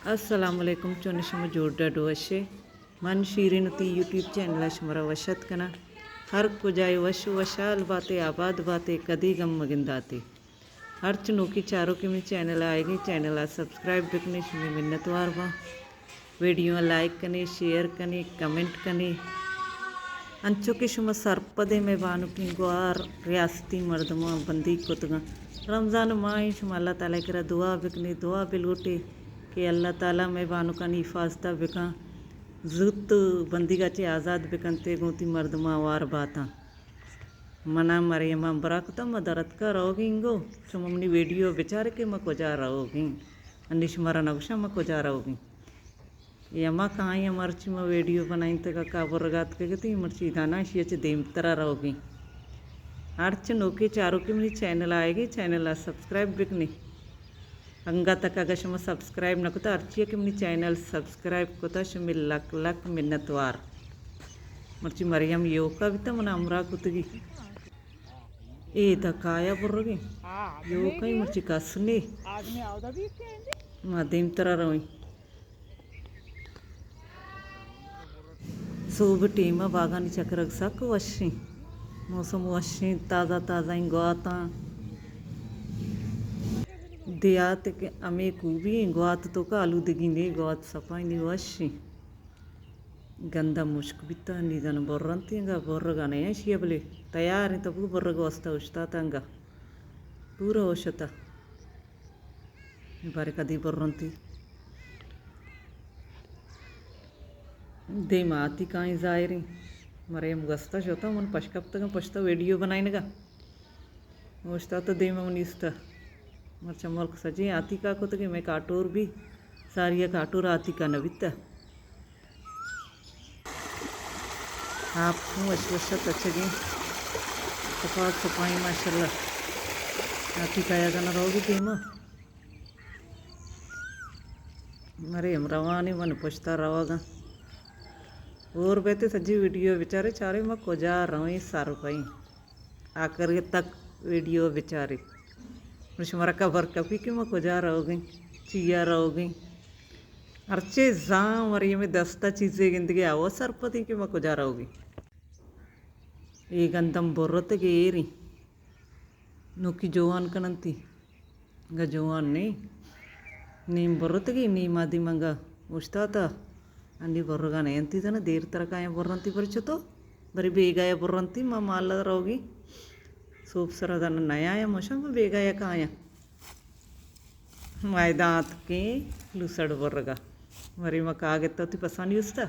السلام علیکم، چون شما؟ جوڑ ڈڈ وشے؟ من شیرین وتی یوٹیوب چینل ءَ شمارا وش اتک کناں۔ ہر کجائے وش وشحال باتے، آباد باتے، کدی غم مگنداتے۔ ہرچ نوکی چاروکے منی چینل ءَ آئیگی، چینل ءَ سبسکرائب بکنے، شمے منتوار باں۔ ویڈیو ءَ لائک کنے، شیئر کنے، کمنٹ کنے۔ انچو کہ شما سرپدیں مئے بانکیں گوار ریاستی مردماں بندیگ کتگاں۔ رمضان ماہیں، شما اللہ تعالی کرا دعا بکنے، دعا بلوٹے کہ اللہ تعالی مئے بانکانی حفاظت ءَ بکن، زوت بندیگ ءَ چہ آزاد بکنتے گوں وتی مردماں ہوار باتاں۔ منا مریم ءَ ہمبراہ کتگ، ما در اتکگ روگیں گوں، شما منی ویڈیو بچارے کہ ما کجا روگیں۔ انی شمارا نگوشاں ما کجا روگیں۔ اے ہما کائیں مرچی ما ویڈیو بنائینتگ ءُ کا برگ ءَ اتکگ اتیں، مرچی دانا اشی ءَ چہ دیمترا روگیں۔ ہرچ نوکیں چاروکے منی چینل ءَ آئیگی، چینل ءَ سبسکرائب بکنے۔ انگت تک اگہ شما سبسکرائب نہ کتا، ہرچی کہ منی چینل سبسکرائب کتا، شمے لک لک منتوار۔ مرچی مریم یوکا بیتا، منا ہمراہ کتگی۔ اے دا کایا برگیں۔ یوکا مرچی کس نے۔ ما دیمترا رویں۔ سہب ءِ ٹیم ءَ باگانی چکرگ سک وشیں۔ موسم وشیں، تازہ تازہ ایں گواتاں۔ دیہات کہ ہمے خوبی ایں، گوات توکا آلودگی نے، گوات صفائیں، نی وشیں۔ گندم ہشک بیتا، نی زن برنتی انگا، برگا نہ ایں اشی ءَ، بلے تیار ایں، تبو برگ واسطہ اوشتاتا انگا۔ پورا اوشتا۔ بارے کدی برنتی۔ دیما آتیکائیں ظاہریں۔ مریم گوستا شتا، من پش کپتگاں پشتا ویڈیو بنائینگا۔ اوشتاتا دیما من نیستا۔ مرچا ملک سجیں آتیکا کتگیں، مئے کاٹور بھی، ساری ءَ کاٹور آتیکا نہ بیتا۔ آپ چون وش وش ءَ تچگیں۔ سپاس سپائیں ماشاءاللہ۔ آتیکا ءَ زن روگی دیما۔ مریم روانی من پشتا روگاں۔ اور بیتے سجی ویڈیو بچارے، چارے ما کجا رویں، سر پئیں۔ آخر تک ویڈیو بچارے۔ شمارا خبر کپی کہ ما کجا روگیں، چیا روگیں۔ ہرچے زان مریم دستا چیزے گندگے، آوا سرپدیں کہ ما کجا روگیں۔ اے گندم برتگ ایریں۔ نوکی جوان کننتی۔ گا جوان نے۔ نیم برتگی، نیم آدی منگا اوشتاتا۔ انی برگا نہ انتی زنا، دیر تر کایا برنتی پر چتو۔ بری بیگایا برنتی، ما مالا روگی۔ سوب سرا زنا نیایا، مشا ما بیگایا کایا۔ مائدان اتکیں لوسڑ برگا۔ مری ما کاگتا تی پسانی استا۔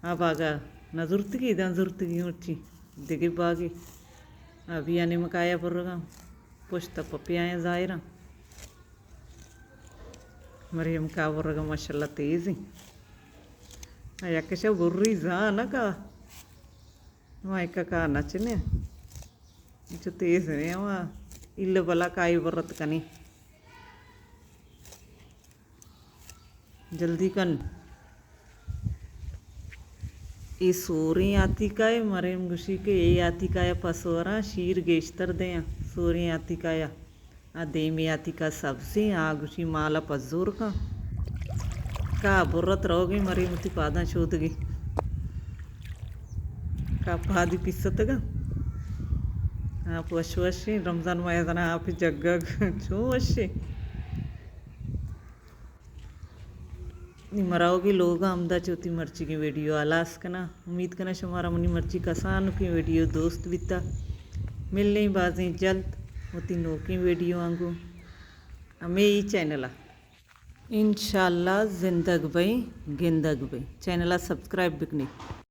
آ باگا نہ زرتگی، داں زرتگی مرچی۔ دگہ باگے۔ آ بیا نیمکایا برگا۔ پشت پپیاں ظاہراں۔ مریم کا برگا ماشاءاللہ تیزیں۔ آ یکشا بری زانکا۔ ما ایکا کا نچنے۔ چو تیز نے ہما۔ الہ بلا کائی برت کنی۔ جلدی کن۔ اے سوریں آتیکا ء، مریم گوشی کہ اے آتیکا ء پس وراں شیر گیشتر دیاں۔ سوریں آتیکا ء، آ دیمی آتیکا سبزیں، آ گوشی مالا پزور کن۔ کا برت روگی مریم وتی پاداں شودگی۔ کا پادی پیستگاں۔ آپ وش وشیں، رمضان ماہ زنا آپ جگگ چون وشیں۔ نی مراوگی لوگا ہمدا چہ وتی مرچیگیں ویڈیو ہلاس کناں۔ امید کناں شمارا منی مرچی کسانکیں ویڈیو دوست بیتا۔ ملیں بازیں جلد وتی نوکیں ویڈیو آنگوں ہمے ای چینل ء۔ انشاءاللہ زندگ بئیں، گندگ بئیں۔ چینل ء سبسکرائب بکنی۔